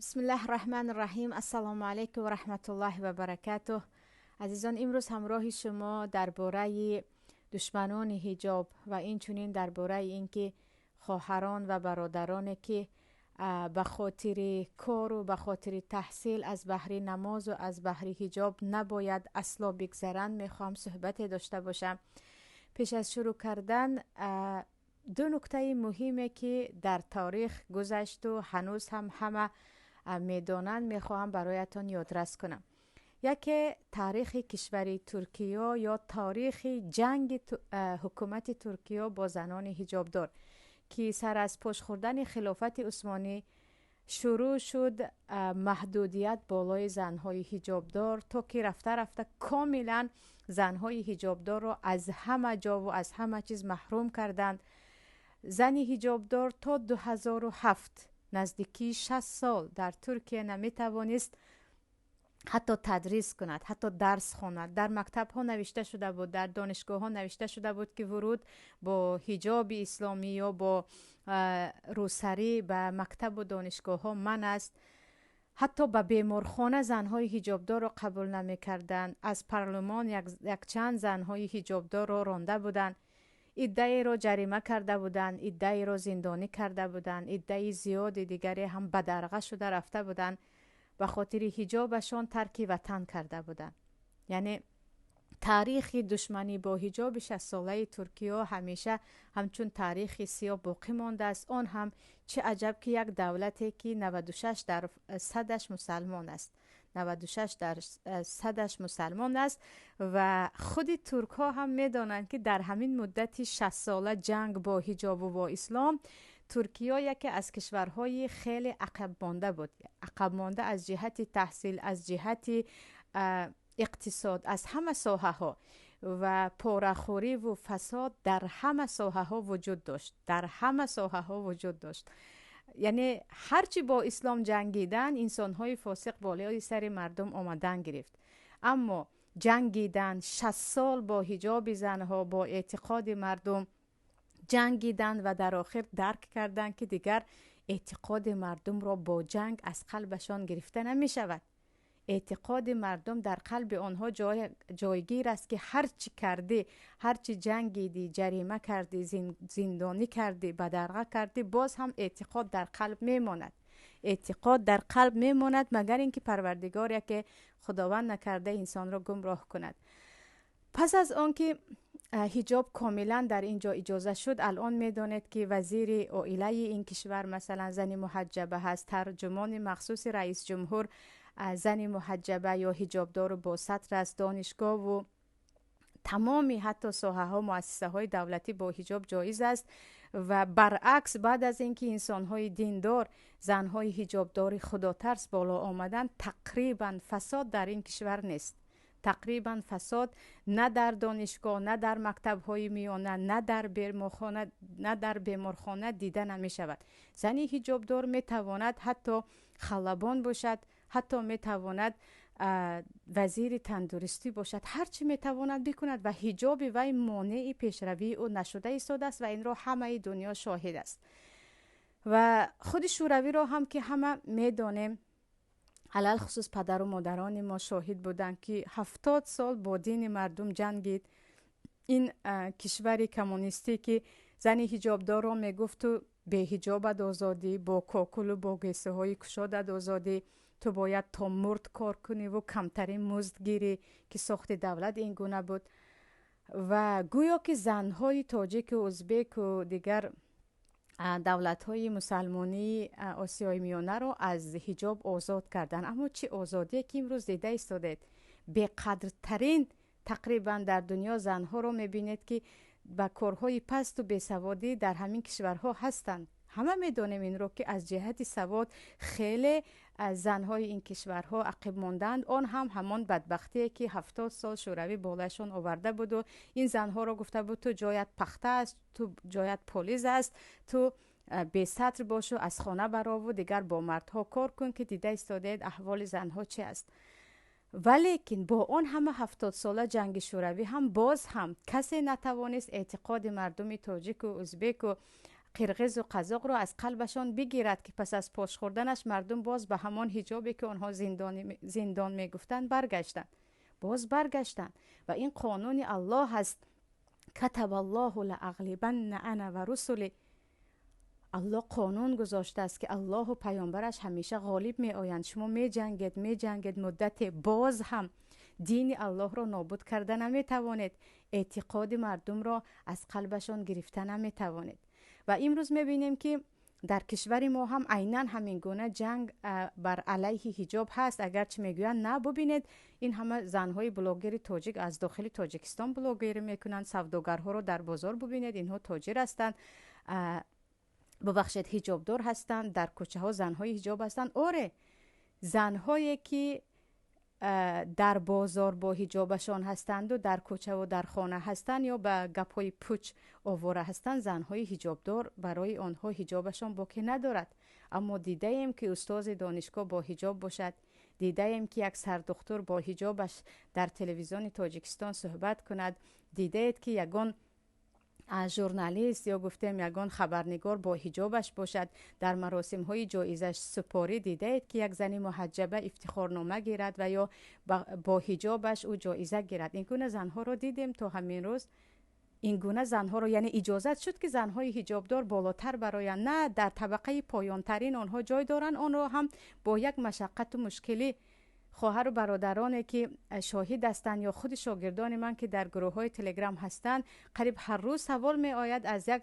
Бисмиллаҳи раҳмани раҳим. Ассалому алайкум ва раҳматуллоҳи ва баракатуҳ. Азизон, имрӯз ҳамроҳи шумо дар бораи душманони ҳиҷоб ва инчунин дар бораи ин ки хоҳарон ва бародароне ки ба хотири кору ба хотири таҳсил аз баҳри намозу аз баҳри ҳиҷоб набояд асло бигзаранд, мехоҳам суҳбате дошта бошам. Пеш аз шурӯъ кардан, ду нуктаи муҳиме ки дар таърих гузашту ҳанӯз ҳам ҳама медонанд, мехоҳам бароятон ёдрас кунам. Яке таърихи кишвари Туркиё ё таърихи ҷанги ҳукумати Туркиё бо занони ҳиҷобдор, ки сар аз пош хӯрдани хилофати Усмонӣ шурӯъ шуд маҳдудият болои занҳои ҳиҷобдор, то ки рафта рафта комилан занҳои ҳиҷобдорро аз ҳама ҷову аз ҳама чиз маҳрум карданд. Зани ҳиҷобдор то 2007, наздикии 60 сол, дар Туркия наметавонист ҳатто тадрис кунад, ҳатто дарс хонад. Дар мактабҳо навишта шуда буд, дар донишгоҳҳо навишта шуда буд, ки вуруд бо ҳиҷоби исломӣ ё бо рӯсарӣ ба мактабу донишгоҳҳо манъ аст. Ҳатто ба беморхона занҳои ҳиҷобдорро қабул намекарданд. Аз парлумон якчанд занҳои ҳиҷобдорро ронда буданд, иддаеро ҷарима карда буданд, иддаеро зиндонӣ карда буданд, иддаи зиёди дигаре ҳам бадарға шуда рафта буданд, ба хотири ҳиҷобашон тарки ватан карда буданд. Яъне таърихи душманӣ бо ҳиҷоби 60-солаи Туркиё ҳамеша ҳамчун таърихи сиёҳ боқӣ мондааст. Он ҳам чӣ аҷаб, ки як давлате ки 96 дар садаш мусалмон аст, 96 дар садаш мусалмон аст, ва худи туркҳо ҳам медонанд, ки дар ҳамин муддати 60-сола ҷанг бо ҳиҷобу бо ислом Туркиё яке аз кишварҳои хеле ақабмонда буд. Ақабмонда аз ҷиҳати таҳсил, аз ҷиҳати иқтисод, аз ҳама соҳаҳо, ва порахӯриву фасод дар ҳама соҳаҳо вуҷуд дошт, дар ҳама соҳаҳо вуҷуд дошт. Яъне ҳарчи бо ислом ҷангидан, инсонҳои фосиқ болои сари мардум омадан гирифт. Аммо ҷангидан 60 сол бо ҳиҷоби занҳо, бо эътиқоди мардум ҷангидан ва дар охир дарк карданд, ки дигар эътиқоди мардумро бо ҷанг аз қалбашон гирифта намешавад. Эътиқоди мардум дар қалби онҳо ҷойгир аст, ки ҳар чӣ кардӣ, ҳар чӣ ҷангидӣ, ҷарима кардӣ, зиндонӣ кардӣ, бадарға кардӣ, боз ҳам эътиқод дар қалб мемонад, эътиқод дар қалб мемонад, магар ин ки Парвардигор яке, Худованд накарда, инсонро гумроҳ кунад. Пас аз он ки ҳиҷоб комилан дар ин ҷо иҷоза шуд, алон медонед, ки вазири оилаи ин кишвар, масалан, зани муҳаҷҷаба ҳаст, тарҷумони махсуси раисҷумҳур зани муҳаҷҷаба ё ҳиҷобдору бо сатр аст, донишгоҳу тамоми ҳатто соҳаҳо, муассисаҳои давлатӣ бо ҳиҷоб ҷоиз аст. Ва баръакс, баъд аз ин ки инсонҳои диндор, занҳои ҳиҷобдори худотарс боло омаданд, тақрибан фасод дар ин кишвар нест. Тақрибан фасод на дар донишгоҳ, на дар мактабҳои миёна, на дар беморхона дида намешавад. Зани ҳиҷобдор метавонад ҳатто халабон бошад, ҳатто метавонад вазири тандурустӣ бошад, ҳар чӣ метавонад бикунад ва ҳиҷоби вай монеи пешравии ӯ нашуда истодааст ва инро ҳамаи дунё шоҳид аст. Ва худи Шӯравиро ҳам ки ҳама медонем, алалхусус падару модарони мо шоҳид буданд, ки 70 сол бо дини мардум ҷангид ин кишвари коммунистӣ, ки зани ҳиҷобдорро мегуфт: «Ту беҳиҷобат озодӣ, бо кокулу бо гесаҳои кушодат озодӣ, ту бояд то мурд кор куниву камтарин музд гирӣ», ки сохти давлат ин гуна буд. Ва гӯё ки занҳои тоҷику узбеку дигар давлатҳои мусалмонии Осиёи Миёнаро аз ҳиҷоб озод карданд. Аммо чӣ озодие, ки имрӯз дида истодед? Беқадртарин тақрибан дар дунё занҳоро мебинед, ки ба корҳои пасту бесаводӣ дар ҳамин кишварҳо ҳастанд. Ҳама медонем инро, ки аз ҷиҳати савод хеле занҳои ин кишварҳо ақиб монданд. Он ҳам ҳамон бадбахтие, ки 70 сол Шӯравӣ болояшон оварда буду ин занҳоро гуфта буд: «Ту ҷоят пахта аст, ту ҷоят полиз аст, ту бесатр бошу, аз хона барову дигар бо мардҳо кор кун», ки дида истодед аҳволи занҳо чи аст. Валекин бо он ҳама 70-сола ҷанги Шӯравӣ ҳам боз ҳам касе натавонист эътиқоди мардуми тоҷику узбеку қирғизу қазоқро аз қалбашон бигирад, ки пас аз пош хӯрданаш мардум боз ба ҳамон ҳиҷобе, ки онҳо зиндон мегуфтанд, баргаштанд, боз баргаштанд. Ва ин қонуни Аллоҳ аст. Катабаллоҳу лаағлибанна ана ва русули. Аллоҳ қонун гузоштааст, ки Аллоҳу паёмбараш ҳамеша ғолиб меоянд. Шумо меҷангед, меҷангед, муддате боз ҳам дини Аллоҳро нобуд карда наметавонед, эътиқоди мардумро аз қалбашон гирифта наметавонед. Ва имрӯз мебинем, ки дар кишвари мо ҳам айнан ҳамин гуна ҷанг бар алайҳи ҳиҷоб ҳаст. Агарчи мегӯянд, на, бубинед, ин ҳама занҳои блогери тоҷик аз дохили Тоҷикистон блогерӣ мекунанд, савдогарҳоро дар бозор бубинед, инҳо тоҷир ҳастанд, бубахшед, ҳиҷобдор ҳастанд, дар кӯчаҳо занҳои ҳиҷоб ҳастанд. Оре, занҳое ки дар бозор бо ҳиҷобашон ҳастанду дар кӯчаву дар хона ҳастанд ё ба гапҳои пуч овора ҳастанд, занҳои ҳиҷобдор, барои онҳо ҳиҷобашон боке надорад. Аммо дидаем, ки устози донишгоҳ бо ҳиҷоб бошад, дидаем, ки як сардухтур бо ҳиҷобаш дар телевизиони Тоҷикистон суҳбат кунад, дидаед, ки ягон журналист ё гуфтем ягон хабарнигор бо ҳиҷобаш бошад дар маросимҳои ҷоизасупорӣ, дидаед, ки як зани муҳаҷҷаба ифтихорнома гирад ва ё бо ҳиҷобаш ӯ ҷоиза гирад. Ин гуна занҳоро дидем то ҳамин рӯз? Ин гуна занҳоро, яъне иҷозат шуд, ки занҳои ҳиҷобдор болотар бароянд? На, дар табақаи поёнтарин онҳо ҷой доранд, онро ҳам бо як машаққату мушкилӣ. Хоҳару бародароне, ки шоҳид ҳастанд, ё худи шогирдони ман, ки дар гурӯҳҳои Телеграм ҳастанд, қариб ҳар рӯз савол меояд аз як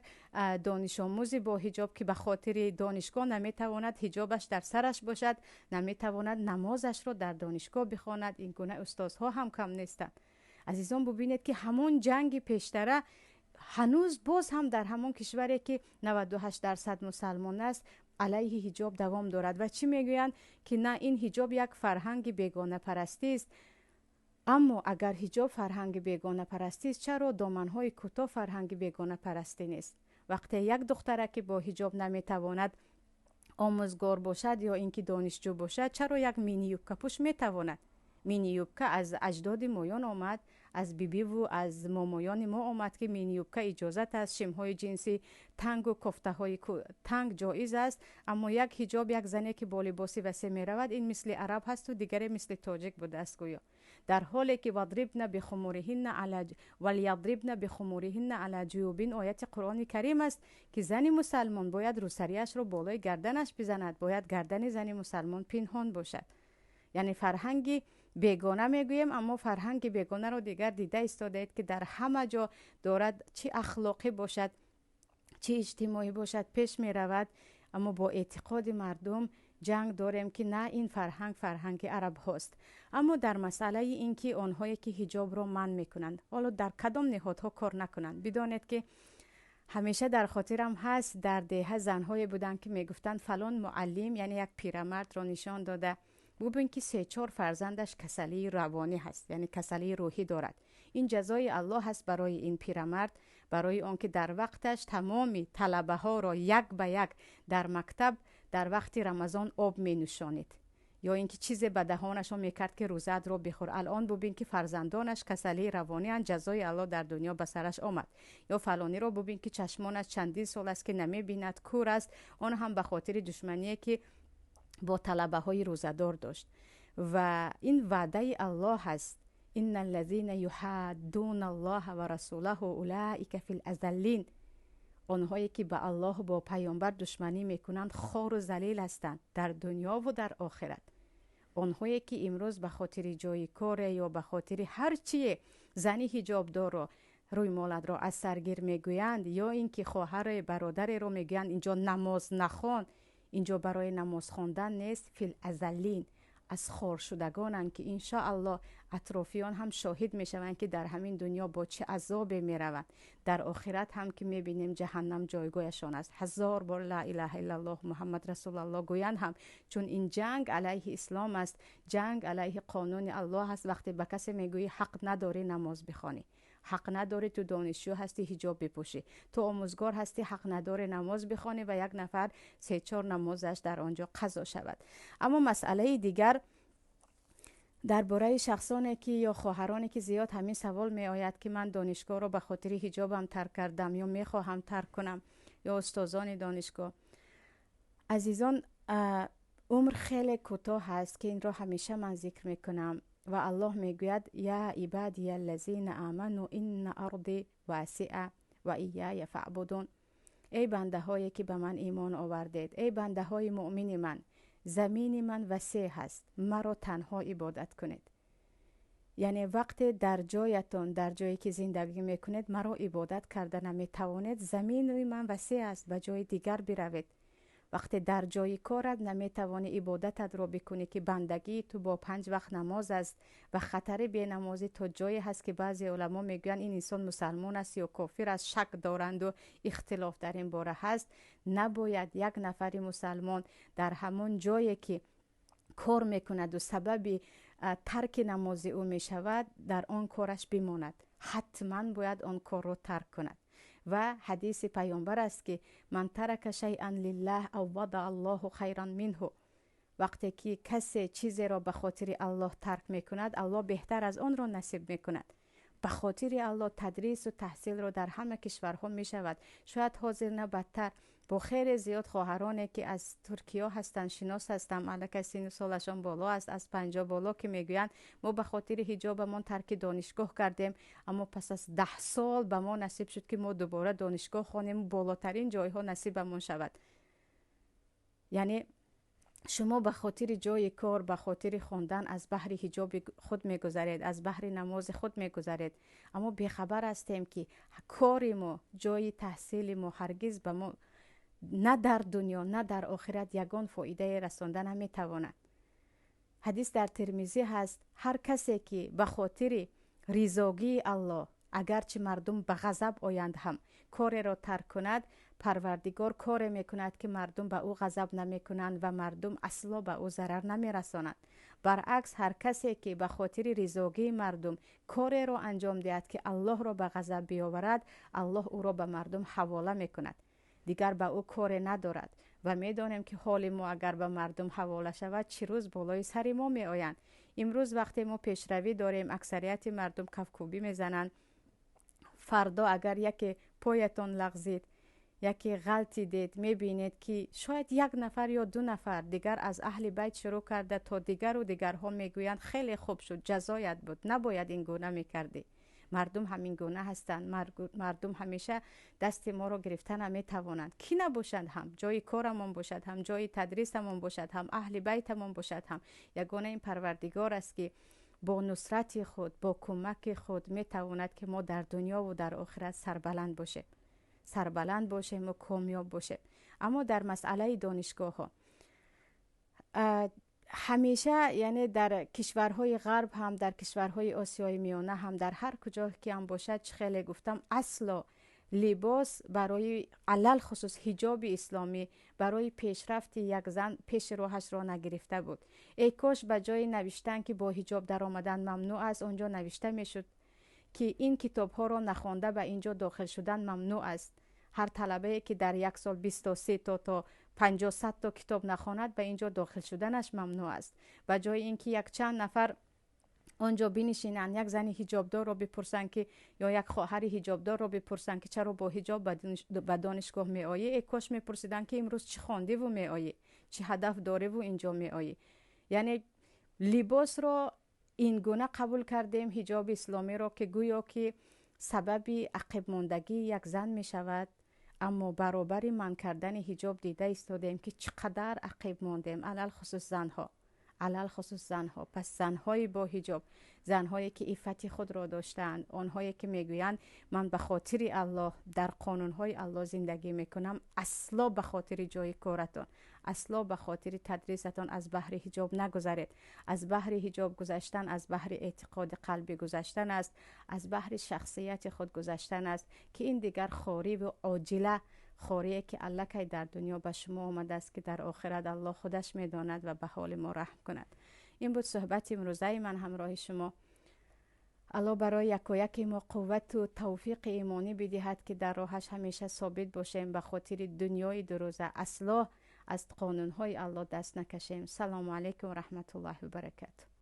донишомӯзи бо ҳиҷоб, ки ба хотири донишгоҳ наметавонад ҳиҷобаш дар сараш бошад, наметавонад намозашро дар донишгоҳ бихонад. Ин гуна устозҳо ҳам кам нестанд. Азизон, бубинед, ки ҳамон ҷанги пештара ҳанӯз боз ҳам дар ҳамон кишваре, ки 98% мусалмон аст, алайҳи ҳиҷоб давом дорад. Ва чӣ мегӯянд, ки на, ин ҳиҷоб як фарҳанги бегонапарастист. Аммо агар ҳиҷоб фарҳанги бегонапарастист, чаро доманҳои кӯтоҳ фарҳанги бегонапарастӣ нест? Вақте як духтара, ки бо ҳиҷоб наметавонад омӯзгор бошад ё ин ки донишҷӯ бошад, чаро як мини-юбкапӯш метавонад? Мини-юбка аз аҷдоди моён омад, аз бибиву аз момоёни мо омад, ки мини-юбка иҷозат аст, шимҳои ҷинсӣ тангу кофтаҳои танг ҷоиз аст. Аммо як ҳиҷоб, як зане, ки бо либоси васеъ меравад, ин мисли араб ҳасту дигаре мисли тоҷик будааст гӯё. Дар ҳоле ки вадрибна бихумуриҳинна валядрибна бихумуриҳинна ала ҷуюбин ояти Қуръони Карим аст, ки зани мусалмон бояд рӯсариашро болои гарданаш бизанад, бояд гардани зани мусалмон пинҳон бошад. Яъне фарҳанги бегона мегӯем, аммо фарҳанги бегонаро дигар дида истодаед, ки дар ҳама ҷо дорад, чӣ ахлоқӣ бошад, чӣ иҷтимоӣ бошад, пеш меравад. Аммо бо эътиқоди мардум ҷанг дорем, ки на, ин фарҳанг фарҳанги арабҳост. Аммо дар масъалаи ин ки онҳое, ки ҳиҷобро манъ мекунанд, ҳоло дар кадом ниҳодҳо кор накунанд, бидонед, ки ҳамеша дар хотирам ҳаст, дар деҳа занҳое буданд, ки мегуфтанд фалон муаллим, яъне як пирамардро нишон дода, бубин, ки се-чор фарзандаш касалии равонӣ ҳаст, яъне касалии рӯҳӣ дорад. Ин ҷазои Аллоҳ ҳаст барои ин пирамард, барои он ки дар вақташ тамоми талабаҳоро як ба як дар мактаб дар вақти Рамазон об менӯшонид ё ин ки чизе ба даҳонашон мекард, ки рӯзаатро бихӯр. Алон бубин, ки фарзандонаш касалии равонианд, ҷазои Аллоҳ дар дунё ба сараш омад. Ё фалониро бубин, ки чашмонаш чандин сол аст, ки намебинад, кӯр аст, он ҳам ба хотири душмание, ки бо талабаҳои рӯзадор дошт. Ва ин ваъдаи Аллоҳ аст: инна аллазина юҳаддуна Аллоҳа ва расулаҳу улаика фил азаллин. Онҳое, ки ба Аллоҳу бо паёмбар душманӣ мекунанд, хору залил ҳастанд дар дунёву дар охират. Онҳое, ки имрӯз ба хотири ҷои коре ё ба хотири ҳар чие зани ҳиҷобдорро рӯймолатро аз саргир мегӯянд, ё ин ки хоҳаре бародареро мегӯянд, инҷо намоз нахон, инҷо барои намоз хондан нест, фил азаллин, аз хоршудагонанд, ки иншоаллоҳ атрофиён ҳам шоҳид мешаванд, ки дар ҳамин дунё бо чӣ азобе мераванд, дар охират ҳам ки мебинем, ҷаҳаннам ҷойгоҳашон аст. Ҳазор бор ла илаҳа иллаллоҳ Муҳаммад расулаллоҳ гӯянд ҳам, чун ин ҷанг алайҳи ислом аст, ҷанг алайҳи қонуни Аллоҳ аст. Вақте ба касе мегӯӣ, ҳақ надорӣ намоз бихонӣ, ҳақ надорӣ, ту донишҷӯ ҳастӣ, ҳиҷоб бипӯшӣ, ту омӯзгор ҳастӣ, ҳақ надорӣ намоз бихонӣ, ва як нафар се-чор намозаш дар он ҷо қазо шавад. Аммо масъалаи дигар дар бораи шахсоне, ки ё хоҳароне, ки зиёд ҳамин савол меояд, ки ман донишгоҳро ба хотири ҳиҷобам тарк кардам ё мехоҳам тарк кунам. ё устозони донишгоҳ. Азизон, умр хеле кӯтоҳ аст, ки инро ҳамеша ман зикр мекунам ва Аллоҳ мегӯяд: «Я ибадия аллазина аману инна арди васиа ва ияя фаъбудун». Эй бандаҳое ки ба ман имон овардед, эй бандаҳои муъмини ман, замини ман васеъ ҳаст, маро танҳо ибодат кунед. Яъне вақте дар ҷоятон, дар ҷое ки зиндагӣ мекунед, маро ибодат карда наметавонед, замини ман васеъ аст, ба ҷои дигар биравед. Вақте дар ҷои корат наметавонӣ ибодататро бикунӣ, ки бандагии ту бо 5 вақт намоз аст ва хатари бенамозӣ то ҷое ҳаст ки баъзе уламо мегӯянд ин инсон мусалмон аст ё кофир аст, шак доранду ихтилоф дар ин бора ҳаст. Набояд як нафари мусалмон дар ҳамон ҷое ки кор мекунаду сабаби тарки намози ӯ мешавад, дар он кораш бимонад. Ҳатман бояд он корро тарк кунад. Ва ҳадиси паёмбар аст ки ман тарака шайъан лиллаҳ аввада аллоҳу хайран минҳу. Вақте ки касе чизеро ба хотири Аллоҳ тарк мекунад, Аллоҳ беҳтар аз онро насиб мекунад. Ба хотири Аллоҳ тадрису таҳсилро дар ҳама кишварҳо мешавад. Шояд ҳозир на бадтар. Бо хеле зиёд хоҳароне ки аз Туркиё ҳастанд шинос ҳастам, аллакай сину солашон боло аст, аз 50 боло, ки мегӯянд мо ба хотири ҳиҷобамон тарки донишгоҳ кардем, аммо пас аз 10 сол ба мо насиб шуд ки мо дубора донишгоҳ хонем, болотарин ҷойҳо насибамон шавад. Яъне шумо ба хотири ҷои кор, ба хотири хондан аз баҳри ҳиҷоби худ мегузаред, аз баҳри намози худ мегузаред, аммо бехабар ҳастем ки кори мо, ҷои таҳсили мо ҳаргиз ба мо на дар дунё, на дар охират ягон фоидае расонда наметавонад. Ҳадис дар Тирмизӣ ҳаст: ҳар касе ки ба хотири ризогии Аллоҳ, агарчи мардум ба ғазаб оянд ҳам, кореро тарк кунад, Парвардигор коре мекунад ки мардум ба ӯ ғазаб намекунанд ва мардум асло ба ӯ зарар намерасонанд. Баръакс, ҳар касе ки ба хотири ризогии мардум кореро анҷом диҳад ки Аллоҳро ба ғазаб биёварад, Аллоҳ ӯро ба мардум ҳавола мекунад, дигар ба ӯ коре надорад. Ва медонем ки ҳоли мо агар ба мардум ҳавола шавад, чӣ рӯз болои сари мо меоянд. Имрӯз вақте мо пешравӣ дорем, аксарияти мардум кафкӯбӣ мезананд. Фардо агар яке поятон лағзид, яке ғалтидед, мебинед ки шояд як нафар ё 2 нафар дигар аз аҳли байт шурӯъ карда то дигару дигарҳо мегӯянд хеле хуб шуд, ҷазоят буд, набояд ин гуна мекардӣ. Мардум ҳамин гуна ҳастанд. Мардум ҳамеша дасти моро гирифта наметавонанд. Кӣ набошанд ҳам, ҷои корамон бошад ҳам, ҷои тадрисамон бошад ҳам, аҳли байтамон бошад ҳам, ягона ин Парвардигор аст ки бо нусрати худ, бо кӯмаки худ метавонад ки мо дар дунёву дар охират сарбаланд бошем, сарбаланд бошем ва комёб бошем. Аммо дар масъалаи донишгоҳҳо ҳамеша, яъне дар кишварҳои ғарб ҳам, дар кишварҳои Осиёи Миёна ҳам, дар ҳар куҷо ки ҳам бошад, чӣ хеле гуфтам, асло либос барои алалхусус ҳиҷоби исломӣ барои пешрафти як зан пеши роҳашро нагирифта буд. Эй кош ба ҷои навиштан ки бо ҳиҷоб даромадан мамнӯъ аст, онҷо навишта мешуд ки ин китобҳоро нахонда ба инҷо дохил шудан мамнӯъ аст. Ҳар талабае ки дар як сол 20 то 30 то 50-100 то китоб нахонад, ба инҷо дохил шуданаш мамнӯъ аст. Ба ҷои ин ки якчанд нафар онҷо бинишинанд, як зани ҳиҷобдорро бипурсанд ки ё як хоҳари ҳиҷобдорро бипурсанд ки чаро бо ҳиҷоб ба донишгоҳ меоӣ, эй кош мепурсиданд ки имрӯз чӣ хондиву меоӣ, чӣ ҳадаф дориву инҷо меоӣ. Яъне либосро ин гуна қабул кардем, ҳиҷоби исломиро, ки гӯё ки сабаби ақибмондагии як зан мешавад, аммо баробари манъ кардани ҳиҷоб дида истодем ки чӣ қадар ақиб мондем, алалхусус занҳо, алалхусус занҳо. Пас занҳои бо ҳиҷоб, занҳое ки иффати худро доштаанд, онҳое ки мегӯянд ман ба хотири Аллоҳ дар қонунҳои Аллоҳ зиндагӣ мекунам, асло ба хотири ҷои коратон, асло ба хотири тадрисатон аз баҳри ҳиҷоб нагузаред. Аз баҳри ҳиҷоб гузаштан аз баҳри эътиқоди қалбӣ гузаштан аст, аз баҳри шахсияти худ гузаштан аст, ки ин дигар хорӣ ва оҷила, хорие ки аллакай дар дунё ба шумо омадааст, ки дар охират Аллоҳ худаш медонад ва ба ҳоли мо раҳм кунад. Ин буд суҳбати имрӯзаи ман ҳамроҳи шумо. Аллоҳ барои якояки мо қуввату тавфиқи имонӣ бидиҳад ки дар роҳаш ҳамеша собит бошем, ба хотири дунёи дурӯза асло аз қонунҳои Аллоҳ даст накашем. Салому алайкум ва раҳматуллоҳи ва баракатуҳ.